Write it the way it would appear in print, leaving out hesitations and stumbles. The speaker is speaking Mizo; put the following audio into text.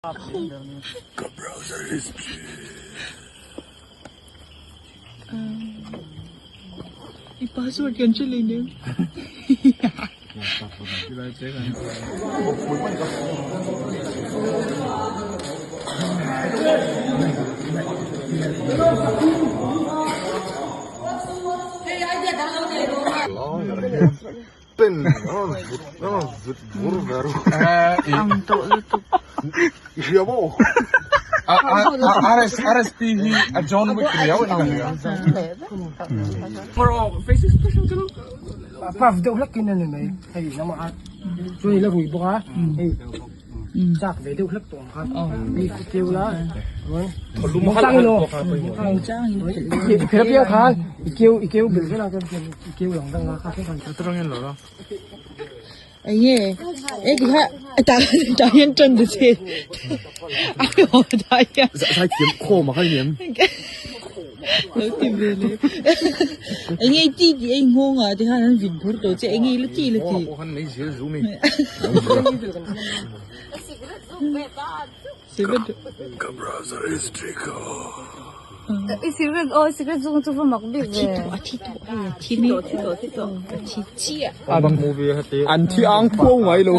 Ka browser history. I password kan hre leh nem. Pen a rawn vut a rawn vut vur ve ru. Ang tawh lutuk. I hria maw? RSP hi a John Wick riau in ka hria. Puff deuh hlek in a ni mai hei lamah a chuan i la rui bawk a hei chak ve deuh hlek tawh ang kha mi keu la chuan i phel apiang khan i keu i keu bel vel a chuan i keu lang dang a kha khan Enge e ti kha tah tah hian tan ta che a tah hian Zaithiam khawm a kha i ni em? Lo ti ve le enge i ti tih a i nghawng ah te khan an vin phur tawh che enge i la ti la ti. Ka browser history kha. I cigarette aw cigarette zung chu va mak bik ve. A thi tawh a thi tawh hei a thi mek a thi tawh a thi chiah. An thi ang phuau ngai lo.